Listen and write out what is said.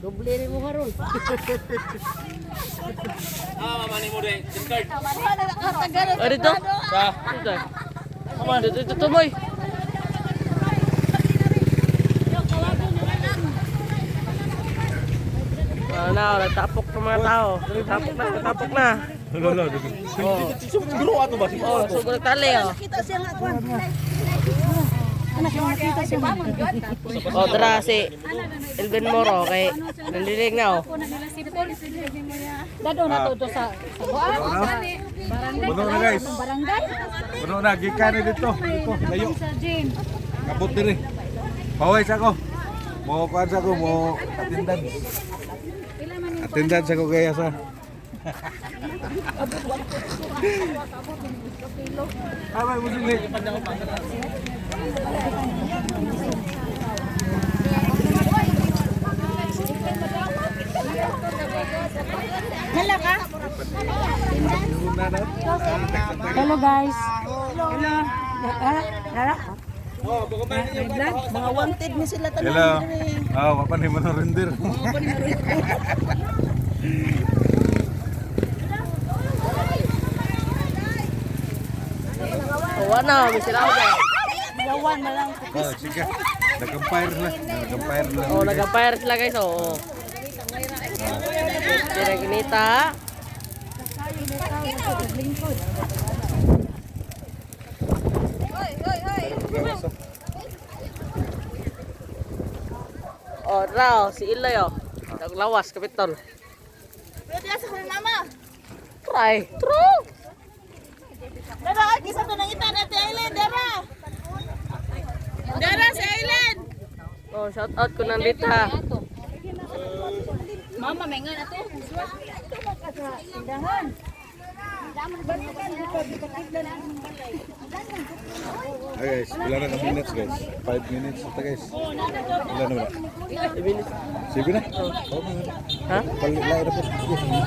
Doble rin mo karon. Ah, mama ni mo rin. SIM card. Oh, dito? Sa. Dito. Dito, dito, tumoy. Ah, na, nagtapok ng mga tao. Nagtapok na, nagtapok na. Lolo, Oh, Siguro ato ba? Siguro oh, sugod tali oh. Oh, tara si Elvin Moro kay nandinig na oh. Dado na to sa Puno na, guys. barangay. Puno na, gikan na dito. Dito, layo. Sa gym. Kabot diri. Paway sa ako. Mo kuan sa ako, mo attendance. Attendance ako kaya sa. Ay, mo sila. Hala ka? Hello, guys. Hello. Hello. Mga wanted ni sila tanan. Hello. Ah, wa pa ni mo render. Oh, wala, may sila ako. Gawan na lang. Oh, sige. Nag-compare na. Nag-compare na. Oh, nag-fire sila, guys, oh. Kinaginita. Oh, tara, oh, si Iloy oh. Naglawas, kapitol. Pwede sa kong mama. Try. True. Dara, ay, kisa to nang ita na si Aileen, dara. Dara si Aileen. Oh, shout out ko nandito ha. Mama, may nga na to. Ay guys, wala na ka minutes, guys. 5 minutes ito, guys. Wala na wala. Sige na. Ha? Palit na po. Sige.